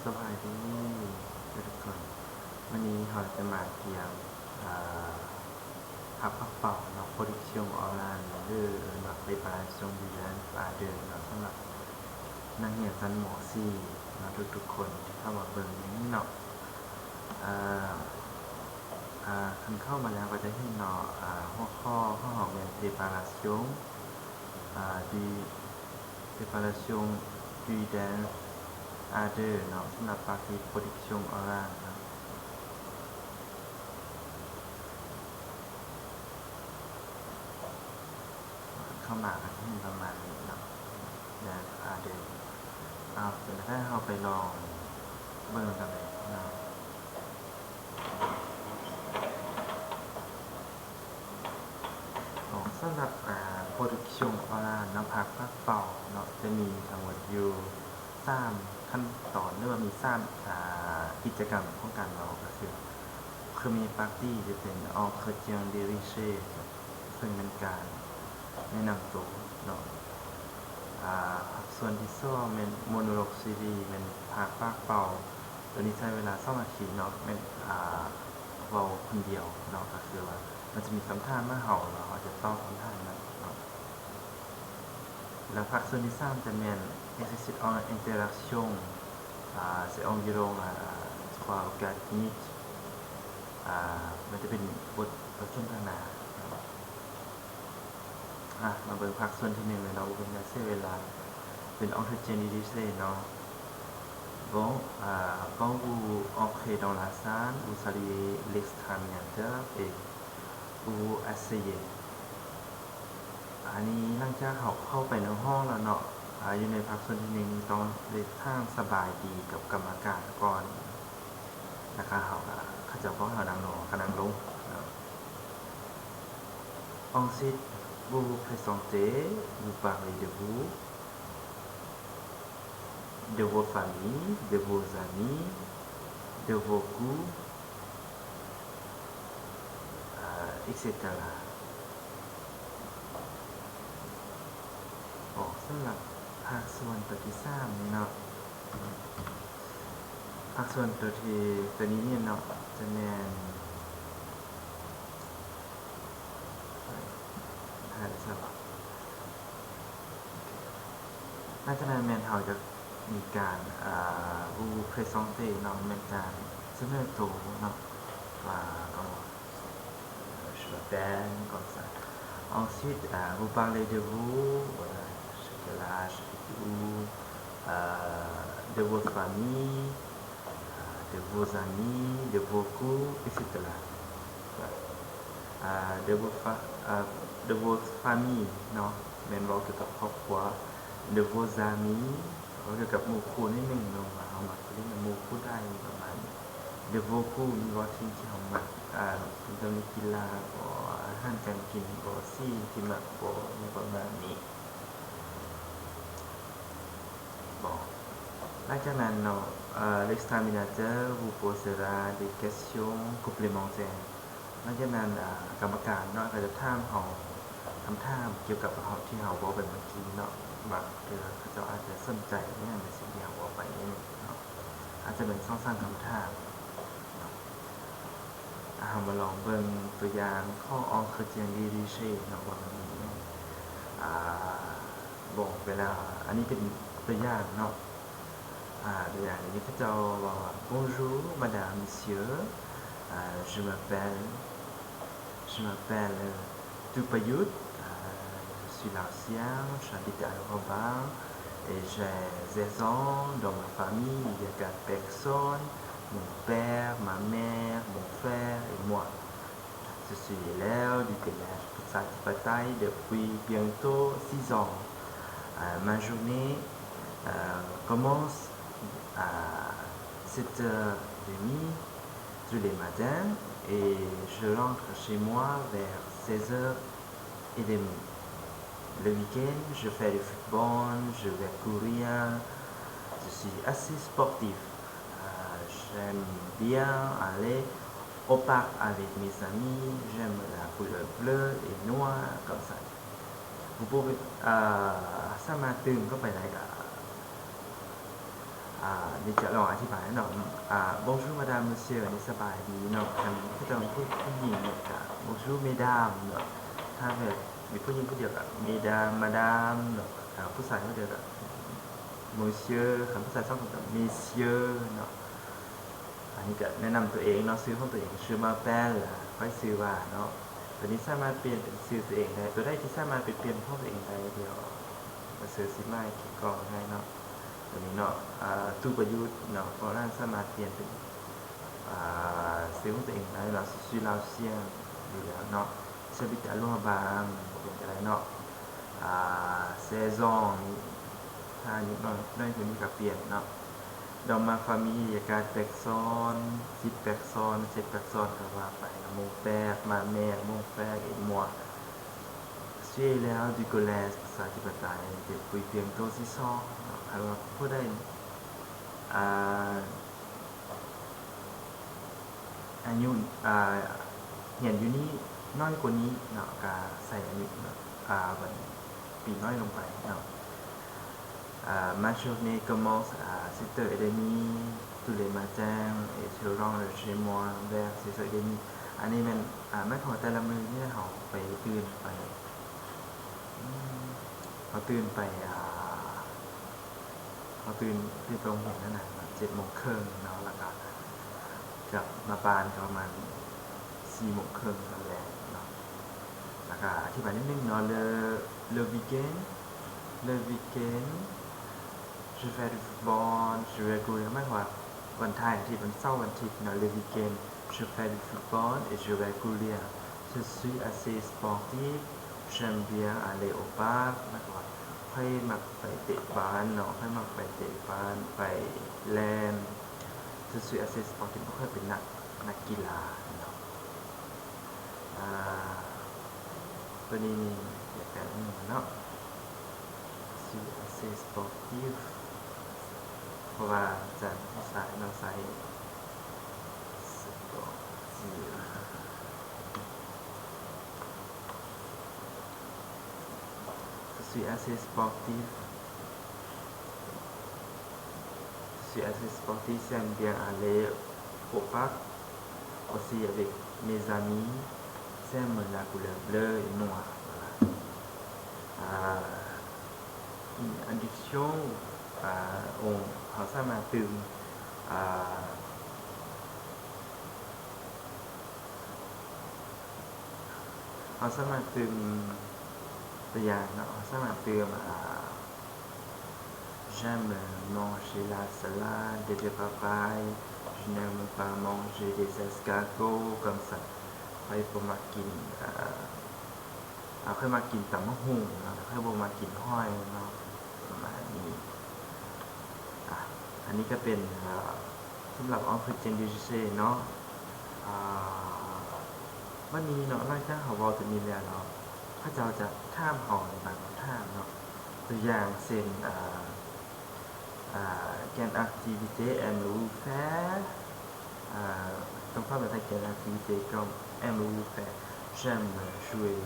ສະບາຍດີທຸກຄົນ, ມື້ນີ້ເຮົາຈະມາກຽມ ອາ ພາກປາກເປົ່າເນາະ Production Orale ຫຼື ເນາະ Préparation du Dialogue A deux ເນາະ ສຳລັບນັກຮຽນຊັ້ນ ມໍສີ່ ເນາະ ທຸກໆຄົນທີ່ເຂົ້າມາເບິ່ງຢູ່ນີ້ເນາະ. ອາ ອາ ຄັນເຂົ້າມາແລ້ວກໍຈະເຫັນເນາະ ອາ ຫົວຂໍ້ຂອງເຮົາແມ່ນ Préparation ອາ du Préparation du Dialogue A deux ເນາະ ສຳລັບ Partie Production Orale ເນາະ. ເຂົ້າມາກໍຈະເຫັນປະມານນີ້ເນາະ Dialogue A deux. ເອົາ ເປັນແນວໃດ ເຮົາໄປລອງເບິ່ງນຳກັນເລີຍເນາະ. ສຳລັບ ອາ Production Orale ເນາະ ພາກປາກເປົ່າເນາະ ຈະມີທັງໝົດຢູ່ສາມຂັ້ນຕອນ ຫຼືວ່າມີສາມ ອາ ກິດຈະກຳຂອງການເວົ້າ ກໍຄື Première partie ຈະເປັນ Entretien dirigé ເຊິ່ງແມ່ນການແນະນຳໂຕເນາະ. ອາ ພາກສ່ວນທີສອງແມ່ນ Monologue suivi ແມ່ນພາກປາກເປົ່າ ໂຕນີ້ໃຊ້ເວລາສອງນາທີເນາະ ແມ່ນ ອາ ເວົ້າຄົນດຽວເນາະ ກໍຄືວ່າມັນຈະມີຄຳຖາມມາເຮົາ ແລ້ວເຮົາຈະຕອບຄຳຖາມນັ້ນເນາະ. ແລ້ວພາກສ່ວນທີສາມຈະແມ່ນ Exercice en interaction ອາ c'est environ ອາ trois ou quatre minutes ອາ ມັນຈະເປັນບົດ ບົດສົນທະນາເນາະ. ອາ ມາເບິ່ງພາກສ່ວນທີໜຶ່ງເລີຍເນາະ ບໍ່ເປັນການເສຍເວລາ ເປັນ Entretien dirigé ເນາະ. Bon, euh, quand vous entrez dans la salle, vous saluez l'examinateur et vous vous asseyez. ອັນນີ້ຫຼັງຈາກເຮົາເຂົ້າໄປໃນຫ້ອງແລ້ວເນາະ ອາ ຢູ່ໃນພາກສ່ວນທີໜຶ່ງ ຕ້ອງໄດ້ຖາມສະບາຍດີກັບກຳມະການກ່ອນ ແລ້ວກໍເຮົາກໍ ເຂົາເຈົ້າບອກໃຫ້ເຮົານັ່ງລົງ ເຮົາກໍນັ່ງລົງເນາະ. Ensuite, vous vous présentez, vous parlez de vous, de vos familles, de vos amis, de vos goûts, euh, et cetera. ອອກສຳລັບພາກສ່ວນຕົວທີສາມນີ້ເນາະ ພາກສ່ວນຕົວທີ່ ຕົວນີ້ນີ້ເນາະ ຈະແມ່ນ ຫາໄດ້ໃສວະ? ຫຼັງຈາກນັ້ນແມ່ນເຮົາຈະມີການ ອາ vous présenter ເນາະ ແມ່ນການສະເໜີໂຕເນາະ ວ່າ Je m'appelle comme ça. Ensuite, euh, vous parlez de vous, voilà, ce que l'âge et tout, euh, de votre famille, euh, de vos amis, de vos goûts, et cetera. Voilà. Euh, de votre fa-, euh, de votre famille ເນາະ ແມ່ນເວົ້າກ່ຽວກັບຄອບຄົວ de vos amis ເວົ້າກ່ຽວກັບໝູ່ຄູ່ນິດໜຶ່ງເນາະ ວ່າເຮົາມັກຫຼິ້ນນຳໝູ່ຄູ່ໃດປະມານນີ້. De vos goûts ແມ່ນເວົ້າເຖິງທີ່ເຮົາມັກ ອ່າ ເປັນຕົ້ນເປັນກິລາບໍ ອາຫານການກິນບໍ ສີທີ່ມັກບໍ ຫຍັງປະມານນີ້. Bon, ຫຼັງຈາກນັ້ນເນາະ euh, l'examinateur vous posera des questions complémentaires. ຫຼັງຈາກນັ້ນ ອາ ກຳມະການເນາະ ກໍຈະຖາມເຮົາຄຳຖາມກ່ຽວກັບເຮົາ ທີ່ເຮົາເວົ້າໄປເມື່ອກີ້ເນາະ ບາງເທື່ອເຂົາເຈົ້າອາດຈະສົນໃຈໃນສິ່ງທີ່ເຮົາເວົ້າໄປນີ້ເນາະ ອາດຈະເປັນສອງສາມຄຳຖາມເນາະ. ເຮົາມາລອງເບິ່ງຕົວຢ່າງຂອງ Entretien dirigé ເນາະ ວ່າມັນມີຫຍັງ. ອາ ບອກໄປແລ້ວ ອັນນີ້ເປັນຕົວຢ່າງເນາະ. ອາ ຕົວຢ່າງນີ້ເຂົາເຈົ້າເວົ້າວ່າ Bonjour madame, monsieur, euh, je m'appelle, je m'appelle Tupayout, euh, je suis laotien, j'habite à Luohuabao et j'ai seize ans. Dans ma famille, il y a quatre personnes, mon père, ma mère, mon frère et moi. Je suis élève du collège Prachathipatay depuis bientôt six ans. Euh, ma journée, euh, commence à sept heures et demie tous les matins et je rentre chez moi vers seize heures et demie. Le week-end, je fais du football, je vais courir, je suis assez sportif. Euh, j'aime bien aller au parc avec mes amis, j'aime la couleur bleue et noire, comme ça. Vous pouvez, euh, ສາມາດຕື່ມເຂົ້າໄປໄດ້ກໍ ອ ອາ ດຽວຈະລອງອະທິບາຍເນາະ. ອາ Bonjour madame monsieur ນີ້ສະບາຍດີເນາະ. ຄັນເຂົາເຈົ້າເປັນຜູ້ຍິງເນາະ ກະ Bonjour mesdames ເນາະ. ຖ້າແບບມີຜູ້ຍິງຜູ້ດຽວກະ Mesdames madame ເນາະ. ຖ້າຜູ້ຊາຍຜູ້ດຽວກະ Monsieur. ຄັນຜູ້ຊາຍສອງຄົນກະ Messieurs ເນາະ. ອັນນີ້ກະແນະນຳຕົວເອງເນາະ, ຊື່ຂອງຕົວເອງ Je m'appelle ຂ້ອຍຊື່ວ່າເນາະ. ຕົວນີ້ສາມາດປ່ຽນເປັນຊື່ຕົວເອງໄດ້. ຕົວໃດທີ່ສາມາດໄປປ່ຽນເປັນຂອງຕົວເອງໄດ້ ດຽວ Monsieur ຊິມາຍເກັບກ້ອງໃຫ້ເນາະ. ຕົວນີ້ເນາະ ອາ ຕູປະຍຸດເນາະ, ເພາະນັ້ນສາມາດປ່ຽນເປັນ ອາ ຊື່ຂອງຕົວເອງໄດ້ເນາະ. Je suis laotien ຢູ່ແລ້ວເນາະ. J'habite à Luang Prabang ບໍ່ເປັນກະໄດ້ເນາະ. ອາ seize ans ນີ້ ຖ້າອາຍຸນ້ອຍກວ່ານີ້ກະປ່ຽນເນາະ. Dans ma famille il y a quatre personnes, six personnes, sept personnes ກະວ່າໄປເນາະ. Mon père, ma mère, mon frère et moi. Je suis élève du collège ປະຊາທິປະໄຕ depuis bientôt six ans ເນາະ. ຄັນວ່າຜູ້ໃດ ອາ ອາຍຸ ອາ ຮຽນຢູ່ນີ້ນ້ອຍກວ່ານີ້ເນາະ ກະໃສ່ອາຍຸ ອາ ວັນປີນ້ອຍລົງໄປເນາະ. ອາ Ma journée commence à sept heures et demie tous les matins et je rentre chez moi vers six heures et demie. ອັນນີ້ແມ່ນ ອາ ໝາຍຄວາມວ່າແຕ່ລະມື້ນີ້ເຮົາໄປ ຕື່ນໄປ ອືມ ເຮົາຕື່ນໄປ ອາ ເຮົາຕື່ນ ຕື່ນໄປໂຮງຮຽນຫັ້ນນະ ເຈັດໂມງເຄິ່ງເນາະ ແລ້ວກະກັບມາບ້ານກະປະມານສີ່ໂມງເຄິ່ງຕອນແລງເນາະ. ແລ້ວກະອະທິບາຍນິດໜຶ່ງເນາະ le le week-end, le week-end je fais du football, je vais courir ໝາຍຄວາມວ່າວັນທ້າຍອາທິດ ວັນເສົາ ວັນອາທິດເນາະ. Le week-end je fais du football et je vais courir. Je suis assez sportif, j'aime bien aller au parc ໝາຍຄວາມວ່າຂ້ອຍມັກໄປເຕະບານເນາະ, ຂ້ອຍມັກໄປເຕະບານ ໄປແລ່ນ. Je suis assez sportif ຂ້ອຍເປັນນັກ ນັກກິລາເນາະ. ອາ ຕົວນີ້ນີ້ແຕ່ງເນາະ. Je suis assez sportif ເພາະວ່າຈາກສາຍເນາະ ສາຍ Je suis assez sportif. Je suis assez sportif, j'aime bien aller au parc aussi avec mes amis, j'aime la couleur bleu et noir. Voilà. ອາ une addiction ອາ ເຮົາສາມາດຕື່ມ ອາ ເຮົາສາມາດຕື່ມ ຕົວຢ່າງເນາະ ເຮົາສາມາດຕື່ມ ອາ J'aime manger la salade de papaye, je n'aime pas manger des escargots comme ça. ຂ້ອຍບໍ່ມັກກິນ ອາ ອາ ຂ້ອຍມັກກິນຕຳບັກຫຸ່ງເນາະ ແຕ່ຂ້ອຍບໍ່ມັກກິນຫອຍເນາະ ປະມານນີ້. ອາ ອັນນີ້ກະເປັນ ອາ ສຳລັບ entretien du lycée ເນາະ. ອາ ບາດນີ້ເນາະ ຫຼັງຈາກເຮົາເວົ້າຕົວນີ້ແລ້ວເນາະ ເຂົາເຈົ້າຈະຖາມເຮົາໃນບາງຄຳຖາມເນາະ. ຕົວຢ່າງເຊັ່ນ ອາ ອາ Quelle activité aimez-vous faire? ອາ ຕ້ອງຖາມວ່າ Quelle activité aimez-vous faire? J'aime jouer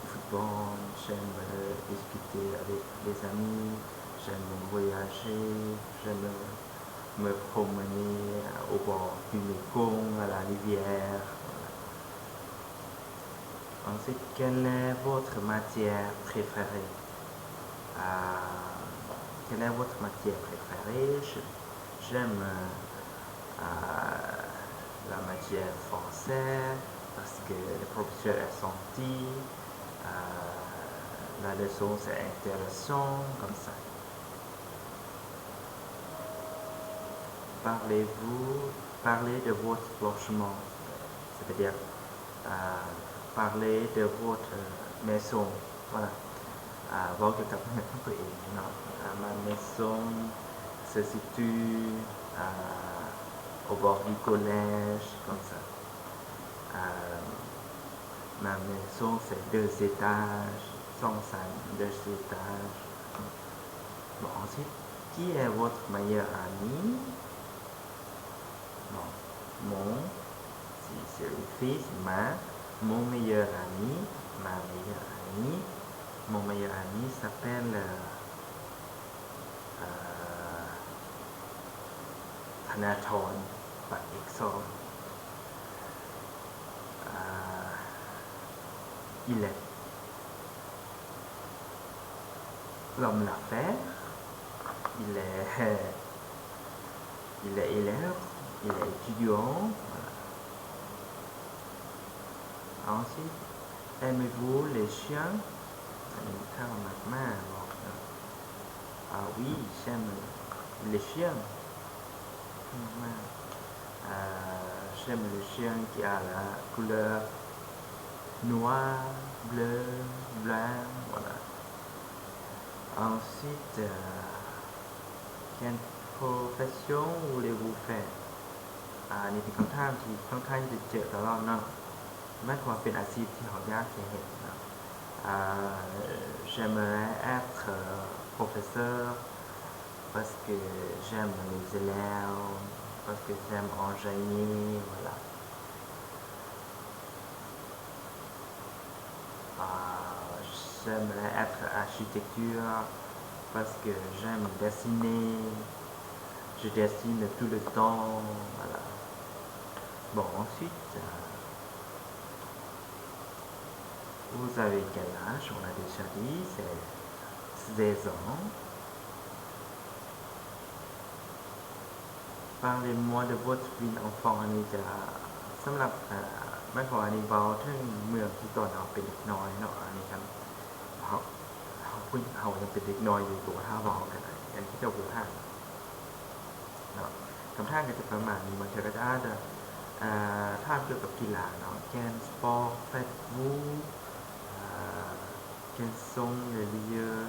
au football, j'aime discuter avec les amis, j'aime voyager, j'aime me promener au bord du Mekong, à la rivière. Ensuite, quelle est votre matière préférée? ອາ Quelle est votre matière préférée? Je, j'aime, euh, la matière française parce que les professeurs sont gentils, euh, la leçon c'est intéressant, comme ça. Parlez-vous, parlez de votre logement, c'est-à-dire, euh, parlez de votre maison, voilà. ເວົ້າກ່ຽວກັບເຮືອນຂອງຕົວເອງເນາະ. Ma maison se situe au bord du collège, comme ça. Ma maison c'est deux étages, ສອງຊັ້ນ deux étages. Bon, ensuite, qui est votre meilleur ami? Bon, mon, si c'est une fille, c'est ma, mon meilleur ami, ma meilleure amie. Mon meilleur ami s'appelle, euh, ທະນາທອນ ປະເອກສອງ ອາ ອີແລັດ ລອມລາແຟ ອີແລັດ Il est élève, il est étudiant, voilà. Ensuite, aimez-vous les chiens? ອັນນີ້ ທ່ານມັກໝາບໍ? Ah oui, j'aime les chiens. ມັກໝາ. Ah, j'aime les chiens qui a la couleur noir, bleu, blanc, voilà. Ensuite, euh, quelle profession voulez-vous faire? ອາ ອັນນີ້ເປັນຄຳຖາມທີ່ຂ້ອນຂ້າງຈະເຈີຕະຫຼອດເນາະ, ໝາຍຄວາມວ່າເປັນອາຊີບທີ່ເຮົາຢາກຈະເຮັດເນາະ. ອາ J'aimerais être professeur parce que j'aime les élèves, parce que j'aime enseigner, voilà. Ah, j'aimerais être architecture parce que j'aime dessiner, je dessine tout le temps, voilà. Bon, ensuite, euh, vous avez quel âge? On a déjà dit, c'est seize ans. Parlez-moi de votre vie d'enfant. ອັນນີ້ຈະສຳລັບ ເອີ ໝາຍຄວາມວ່າອັນນີ້ເວົ້າເຖິງເມື່ອທີ່ຕອນເຮົາເປັນເດັກນ້ອຍເນາະ. ອັນນີ້ຄັນເຮົາ ເຮົາ ເຮົາຍັງເປັນເດັກນ້ອຍຢູ່ ກໍບໍ່ຖ້າເວົ້າກັນ ອັນນີ້ເຂົາເຈົ້າບໍ່ຖາມເນາະ. ຄຳຖາມກໍຈະປະມານນີ້, ບາງເທື່ອກໍຈະອາດຈະ ເອີ ຖາມກ່ຽວກັບກິລາເນາະ, quel sport faites-vous? ເອີ Quels sont les lieux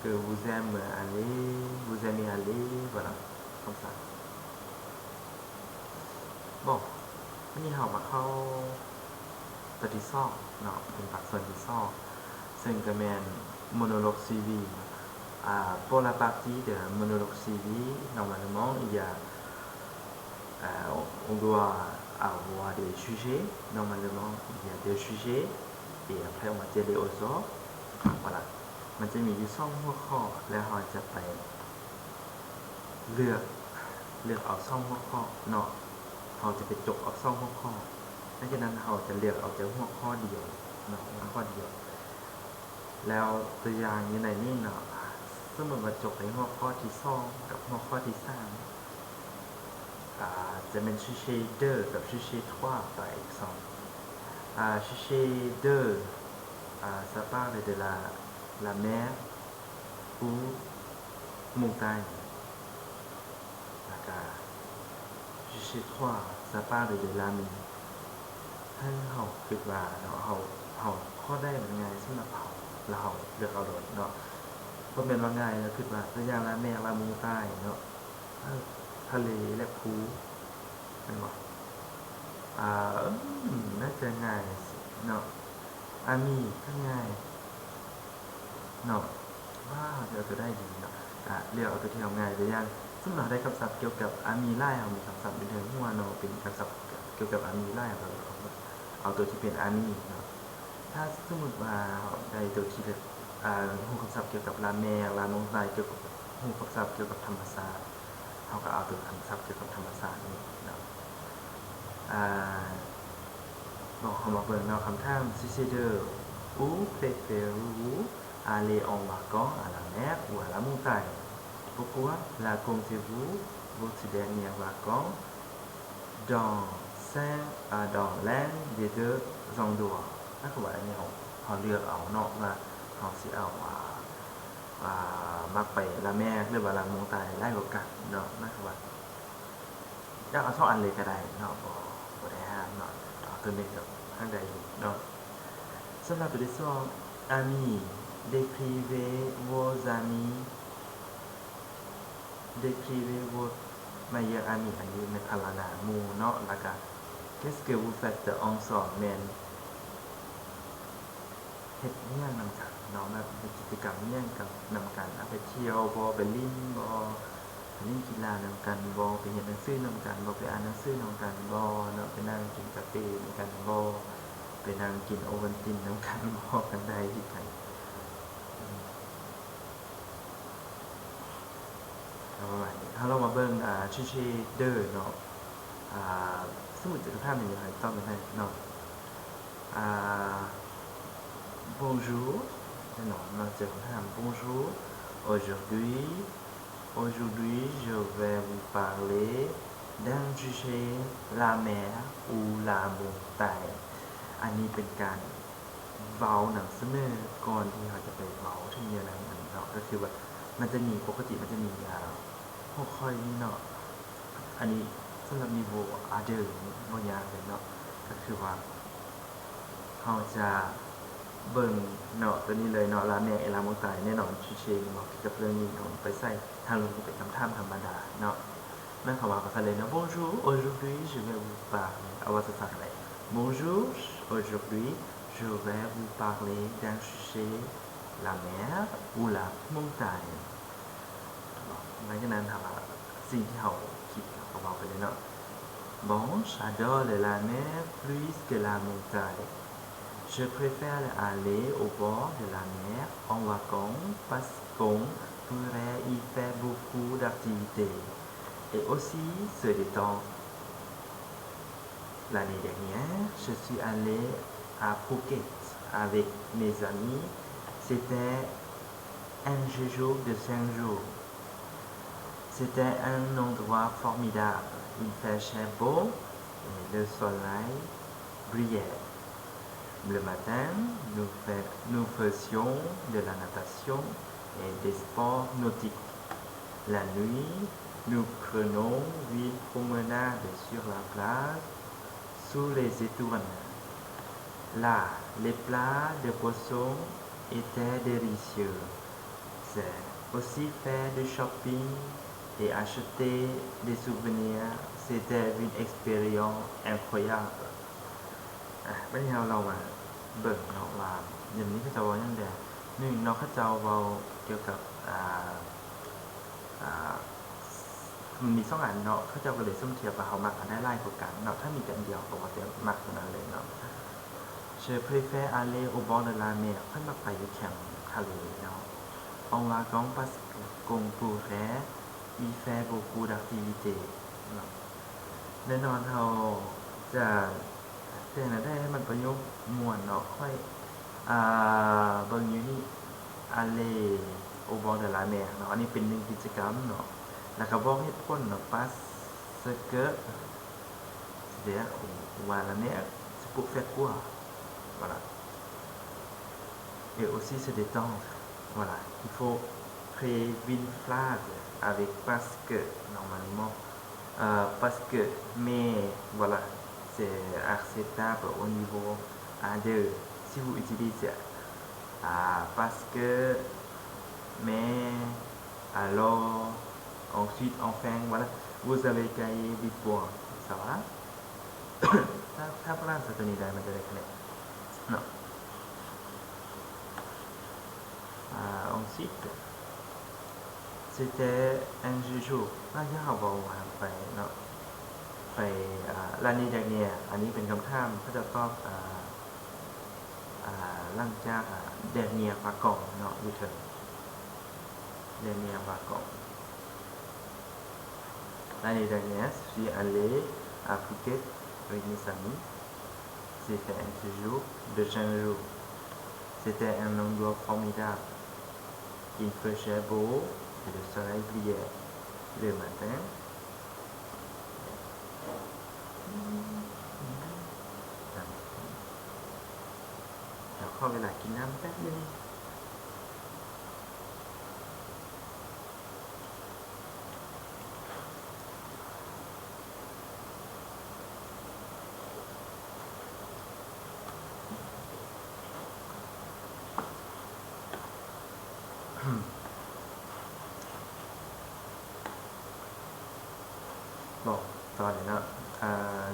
que vous aimez aller, vous aimez aller, voilà, comme ça. Bon, ມື້ນີ້ເຮົາມາເຂົ້າຕອນທີສອງເນາະ, ເປັນພາກສ່ວນທີສອງ ເຊິ່ງກໍແມ່ນ monologue suivi. Ah, pour la partie de monologue suivi, normalement, il y a Euh, on doit avoir des sujets. Normalement, il y a deux sujets. Et après, on va tirer au sort. Voilà. ມັນຈະມີຢູ່ສອງຫົວຂໍ້ ແລ້ວເຮົາຈະໄປເລືອກ ເລືອກເອົາສອງຫົວຂໍ້ເນາະ. ເຮົາຈະໄປຈົກເອົາສອງຫົວຂໍ້. ຫຼັງຈາກນັ້ນ ເຮົາຈະເລືອກເອົາແຕ່ຫົວຂໍ້ດຽວເນາະ, ຫົວຂໍ້ດຽວ. ແລ້ວຕົວຢ່າງຢູ່ໃນນີ້ເນາະ, ສົມມຸດວ່າຈົບໃນຫົວຂໍ້ທີສອງກັບຫົວຂໍ້ທີສາມ ອາ ຈະແມ່ນ sujet deux ກັບ sujet trois par exemple. ອາ sujet deux, ອາ ça parle de la, la mer ou montagne. ແລ້ວກະ sujet trois, ça parle de l'ami. ເຮົາຄິດວ່າເນາະ, ເຮົາ ເຮົາ ຂໍ້ໃດມັນງ່າຍສຳລັບເຮົາ ແລ້ວເຮົາເລືອກເອົາໂລດເນາະ. ບໍ່ແມ່ນວ່າງ່າຍແລ້ວຄິດວ່າ ຕົວຢ່າງ la mer, la montagne ເນາະ, ເອີ ທະເລ ແລະ ພູ ແມ່ນບໍ່? ອາ ອືມ ໜ້າຈະງ່າຍເນາະ. Ami ກໍງ່າຍເນາະ. ວ້າວ ເລືອກເອົາຕົວໃດດີເນາະ? ກະເລືອກເອົາຕົວທີ່ເຮົາງ່າຍ. ຕົວຢ່າງ ສົມມຸດເຮົາໄດ້ຄຳສັບກ່ຽວກັບ ami ຫຼາຍ, ເຮົາມີຄຳສັບຢູ່ເທິງຫົວເນາະ, ເປັນຄຳສັບກ່ຽວກັບ ami ຫຼາຍ, ເຮົາກໍເອົາຕົວທີ່ເປັນ ami ເນາະ. ຖ້າສົມມຸດວ່າເຮົາໄດ້ຕົວທີ່ ອາ ຮູ້ຄຳສັບກ່ຽວກັບ la mer, la montagne, ກ່ຽວກັບ ຮູ້ຄຳສັບກ່ຽວກັບທຳມະຊາດ, ເຮົາກໍເອົາຕົວຄຳສັບກ່ຽວກັບທຳມະຊາດນີ້ເນາະ. ອາ ບອກເຮົາມາເບິ່ງເນາະ, ຄຳຖາມ sujet deux, où préférez-vous aller en vacances, à la mer ou à la montagne? Pourquoi racontez-vous votre dernière vacance dans cin-, dans l'un des deux endroits? ໝາຍຄວາມວ່າອັນນີ້ເຮົາ ເຮົາເລືອກເອົາເນາະ ວ່າເຮົາຊິເອົາ ອາ ອາ ມັກໄປ la mer ຫຼືວ່າ la montagne ຫຼາຍກວ່າກັນເນາະ. ໝາຍຄວາມວ່າ ຢາກເອົາສອງອັນເລີຍກໍໄດ້ເນາະ, ບໍ່ ບໍ່ໄດ້ຫ້າມເນາະ, ເອົາຕົວໜຶ່ງກໍທາງໃດຢູ່ເນາະ. ສຳລັບຕົວທີສອງ amis, décrivez vos amis, décrivez vos meilleurs amis. ອັນນີ້ແມ່ນພັນລະນາໝູ່ເນາະ. ແລ້ວກໍ qu'est-ce que vous faites ensemble? ແມ່ນ ເຮັດອີ່ຫຍັງນຳກັນເນາະ, ແບບເຮັດກິດຈະກຳອີ່ຫຍັງກັນ ນຳກັນ, ອາ ໄປທ່ຽວບໍ, ໄປຫຼິ້ນບໍ, ໄປຫຼິ້ນກິລານຳກັນບໍ, ໄປຮຽນໜັງສືນຳກັນບໍ, ໄປອ່ານໜັງສືນຳກັນບໍເນາະ, ໄປນັ່ງກິນກາເຟນຳກັນບໍ, ໄປນັ່ງກິນໂອວັນຕິນນຳກັນບໍ, ກັນໄດ້ຄືກັນ. ອືມ. ປະມານນີ້. ເຮົາລອງມາເບິ່ງ ອ່າ J'étais deux ເນາະ. ອ່າ ສົມມຸດຈະຖາມຫຍັງຢູ່ໃຫ້ຕອບໄດ້ເນາະ. ອ່າ Bonjour ແນ່ນອນເນາະ ເຈີຄຳຖາມ Bonjour, aujourd'hui, aujourd'hui je vais vous parler d'un sujet, la mer ou la montagne. ອັນນີ້ເປັນການ ເວົ້ານຳສະເໜີກ່ອນທີ່ເຮົາຈະໄປເວົ້າເຖິງເນື້ອໃນມັນເນາະ ກໍຄືວ່າມັນຈະມີ ປົກກະຕິມັນຈະມີ ອ່າ ຫົວຂໍ້ນີ້ເນາະ. ອັນນີ້ສຳລັບ niveau A deux ນີ້ບໍ່ຍາກເລີຍເນາະ ກໍຄືວ່າເຮົາຈະເບິ່ງເນາະ ຕົວນີ້ເລີຍເນາະ la mer et la montagne ແນ່ນອນ sujet ເນາະ ກ່ຽວກັບເລື່ອງນີ້ເນາະ ໄປໃສ່ທາງລົງເປັນຄຳຖາມທຳມະດາເນາະ. ໝາຍຄວາມວ່າ ພາສາເລີຍເນາະ Bonjour, aujourd'hui je vais vous parler ເອົາເວົ້າສັດໆກໍໄດ້ Bonjour, aujourd'hui je vais vous parler d'un sujet, la mer ou la montagne. ຫຼັງຈາກນັ້ນ ຖ້າວ່າສິ່ງທີ່ເຮົາຄິດ ເຮົາກໍເວົ້າໄປເລີຍເນາະ. Bon, j'adore la mer plus que la montagne. Je préfère aller au bord de la mer en vacances parce qu'on pourrait y faire beaucoup d'activités et aussi se détendre. L'année dernière, je suis allée à Phuket avec mes amis. C'était un séjour de cinq jours. C'était un endroit formidable. Il faisait beau et le soleil brillait. Le matin, nous fai-, nous faisions de la natation et des sports nautiques. La nuit, nous prenions une promenade sur la plage, sous les étoiles. Là, les plats de poisson étaient délicieux. C'est aussi faire du shopping et acheter des souvenirs. C'était une expérience incroyable. ອາ ບັດນີ້ເຮົາລອງມາເບິ່ງເນາະວ່າ ດຽວນີ້ເຂົາເຈົ້າເວົ້າຫຍັງແດ່. ໜຶ່ງເນາະ ເຂົາເຈົ້າເວົ້າກ່ຽວກັບ ອ່າ ອ່າ ມັນມີສອງອັນເນາະ ເຂົາເຈົ້າກໍເລີຍສົມທຽບວ່າເຮົາມັກອັນໃດຫຼາຍກວ່າກັນເນາະ ຖ້າມີແຕ່ອັນດຽວກໍວ່າແຕ່ມັກຕົວນັ້ນເລີຍເນາະ. Je préfère aller au bord de la mer ຂ້ອຍມັກໄປຢູ່ແຄມທະເລເນາະ. En vacances parce qu'on pourrait y faire beaucoup d'activités ເນາະ ແນ່ນອນເຮົາຈະ ເປັນແນວໃດໃຫ້ມັນປະໂຫຍກມ່ວນເນາະ ຂ້ອຍ ອ່າ ເບິ່ງຢູ່ນີ້ Aller au bord de la mer ເນາະ ອັນນີ້ເປັນໜຶ່ງກິດຈະກຳເນາະ ແລ້ວກໍບອກເຫດຜົນເນາະ Parce que, c'est-à-dire, on va à la mer, c'est pour faire quoi? Voilà. Et aussi se détendre. Voilà, il faut créer une phrase avec parce que, normalement, euh, parce que, mais, voilà, c'est acceptable au niveau A deux. Si vous utilisez, euh, parce que, mais, alors, ensuite, enfin, voilà, vous avez gagné huit points. Ça va? ຖ້າ ຖ້າຝຣັ່ງໃສ່ຕົວນີ້ໄດ້ ມັນຈະໄດ້ຄະແນນເນາະ. ອ່າ ensuite, c'était un séjour. ຫຼັງຈາກເຮົາເວົ້າໄປເນາະ ໄປ ອ່າ l'année dernière ອັນນີ້ເປັນຄຳຖາມ ເຂົາເຈົ້າຕອບ ອ່າ ອ່າ ຫຼັງຈາກ ອ່າ dernière vacances ເນາະ ຢູ່ເທິງ dernière vacances. L'année dernière, je suis allée à Phuket avec mes amis. C'était un séjour de cinq jours. C'était un endroit formidable. Il faisait beau et le soleil brillait le matin. ດຽວຂໍເວລາກິນນ້ຳແປັບໜຶ່ງ. ບອກຕໍ່ເລີຍເນາະ ເອີ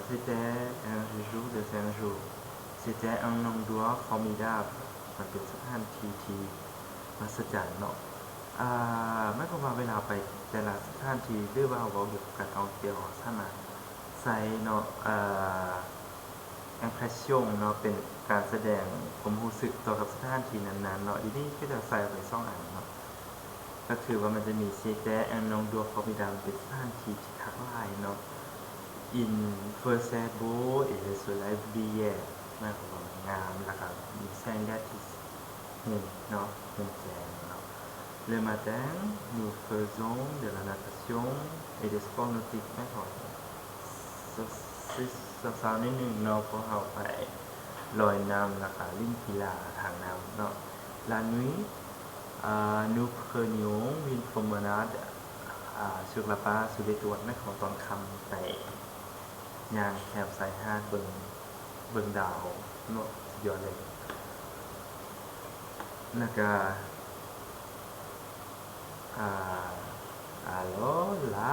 C'était un séjour de cinq jours. C'était un endroit formidable. ມັນເປັນສະຖານທີ່ທີ່ມະຫັດສະຈັນເນາະ. ອ່າ ໝາຍຄວາມວ່າເວລາໄປແຕ່ລະສະຖານທີ່ ຫຼືວ່າເວົ້າກ່ຽວກັບການທ່ອງທ່ຽວ ເຮົາສາມາດໃສ່ເນາະ ເອີ impression ເນາະ ເປັນການສະແດງຄວາມຮູ້ສຶກຕໍ່ກັບສະຖານທີ່ນັ້ນໆເນາະ. ດຽວນີ້ກໍຈະໃສ່ໄປສອງອັນເນາະ. ກໍຖືວ່າມັນຈະມີ C'était un endroit formidable ເປັນສະຖານທີ່ທີ່ຄັກຫຼາຍເນາະ. Il faisait beau et le soleil brillait ໝາຍຄວາມວ່າງາມ ແລ້ວກໍມີແສງແດດທີ່ຮຸ່ມເນາະ ຮຸ່ມແຈ້ງເນາະ. Le matin nous faisions de la natation et des sports nautiques ໝາຍຄວາມວ່າ ເຊົ້າໆ ໜ້ອຍໜຶ່ງເນາະ ພວກເຮົາໄປລອຍນ້ຳ ແລ້ວກະຫຼິ້ນກິລາທາງນ້ຳເນາະ. La nuit nous prenions une promenade sur la plage sous l'étoile ໝາຍຄວາມວ່າຕອນຄ່ຳໄປຍ່າງແຖວຊາຍຫາດເບິ່ງ ເບິ່ງດາວເນາະ ສຸດຍອດເລີຍ. ແລ້ວກະ ອາ ອາໂລລາ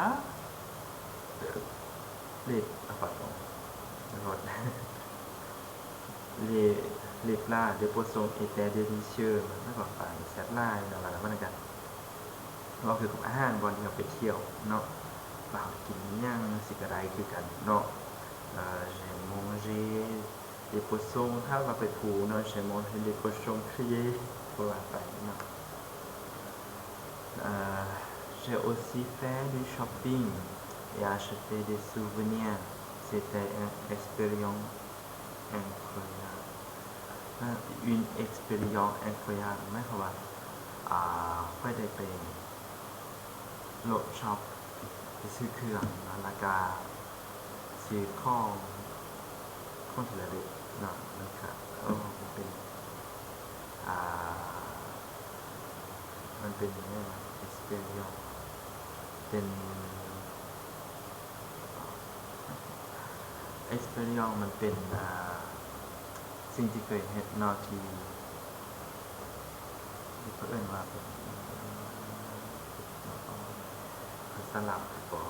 ເລ ອາປາກອງ ໂທດ Les plats de poisson étaient délicieux ມັນກໍປາແຊບຫຼາຍເນາະ ວ່ານຳກັນເນາະ. ເວົ້າກ່ຽວກັບອາຫານ ບ່ອນທີ່ເຮົາໄປທ່ຽວເນາະ ວ່າເຮົາກິນຫຍັງ ມັນຊິກໍໄດ້ຄືກັນເນາະ. J'ai mangé des poissons ຖ້າວ່າໄປພູເນາະ J'ai mangé des poissons grillés ກໍວ່າໄປເນາະ. J'ai aussi fait du shopping et acheté des souvenirs. C'était une expérience incroyable. Une expérience incroyable ໝາຍຄວາມວ່າ ອາ ຂ້ອຍໄດ້ໄປ ເລາະຊັອບ ໄປຊື້ເຄື່ອງເນາະ ແລ້ວກະຊື້ຂອງ ຂອງທີ່ລະລຶກເນາະ ແລ້ວກະ ໂອ້ ມັນເປັນ ອາ ມັນເປັນຫຍັງນະ experience ເປັນ experience ມັນເປັນ ອາ ສິ່ງທີ່ເຄີຍເຮັດເນາະ ທີ່ ທີ່ເຂົາເອີ້ນວ່າເປັນ ພາສາລາວຄືບໍ່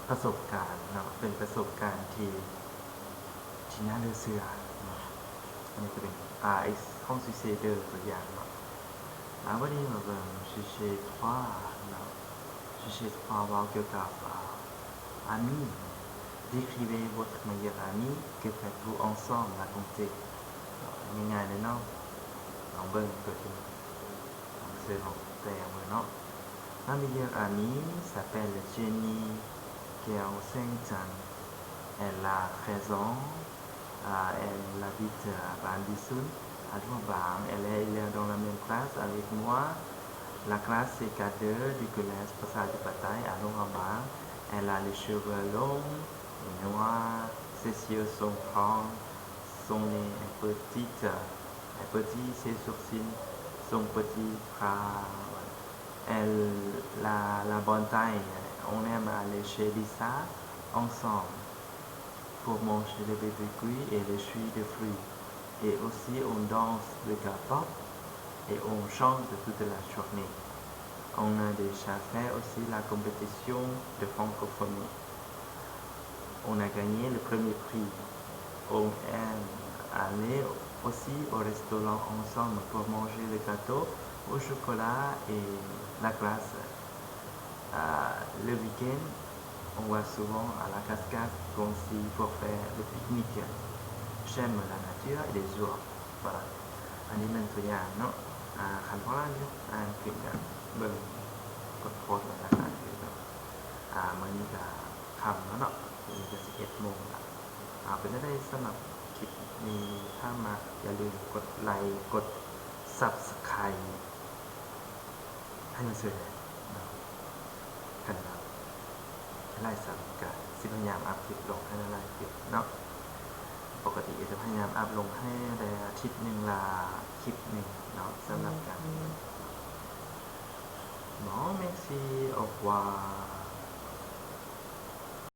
ປະສົບການເນາະ ເປັນປະສົບການທີ່ ທີ່ໜ້າເຫຼືອເຊື່ອເນາະ. ອັນນີ້ກໍເປັນ ອາ ຂອງ Shiseido ຕົວຢ່າງເນາະ. ອາ ບັດນີ້ມາເບິ່ງ Sujet trois ເນາະ. Sujet trois ເວົ້າກ່ຽວກັບ ອາ Ami, décrivez votre meilleur ami, que faites-vous ensemble, racontez. ງ່າຍໆເລີຍເນາະ ລອງເບິ່ງຕົວທີ່ ເຊີນ ລອງແປເບິ່ງເນາະ. Ma meilleure amie s'appelle Jenny Kersenjan. Elle a treize ans. Elle habite à Bandisung, à Luobang. Elle est élève dans la même classe avec moi. La classe, c'est K deux du collège Passajipatai à Luobang. Elle a les cheveux longs et noirs. Ses yeux sont grands. Son nez est petit. Est petit. Ses sourcils sont petits. Elle a la bonne taille. On aime aller chez Lisa ensemble pour manger le bébé cuit et le jus de fruits. Et aussi on danse le K-pop et on chante toute la journée. On a déjà fait aussi la compétition de francophonie. On a gagné le premier prix. On aime aller aussi au restaurant ensemble pour manger le gâteau au chocolat et la glace. Le week-end, on va souvent à la cascade Gongsi pour faire le pique-nique. J'aime la nature et les ours. Voilà. ອັນນີ້ແມ່ນຕົວຢ່າງເນາະ. ອາ ຄັນພວກເຮົາອ່ານຂຶ້ນກະເບິ່ງ ກົດໂພສແລ້ວກະອ່ານຂຶ້ນເນາະ. ອາ ມື້ນີ້ກະຄ່ຳແລ້ວເນາະ ມື້ນີ້ກະສິບເອັດໂມງລະ. ອາ ເປັນຈັ່ງໃດສຳລັບຄລິບນີ້? ຖ້າມັກຢ່າລືມກົດໄລ ກົດ Subscribe ໃຫ້ມັນເຊີຍແດ່ເນາະ. ຄັນວ່າຫຼາຍຊ້ຳກະຊິພະຍາຍາມອັບຄລິບລົງໃຫ້ຫຼາຍໆຄລິບເນາະ. ປົກກະຕິເອຈະພະຍາຍາມອັບລົງໃຫ້ໄດ້ອາທິດໜຶ່ງລະຄລິບໜຶ່ງເນາະ ສຳລັບການ Bon, merci, au revoir.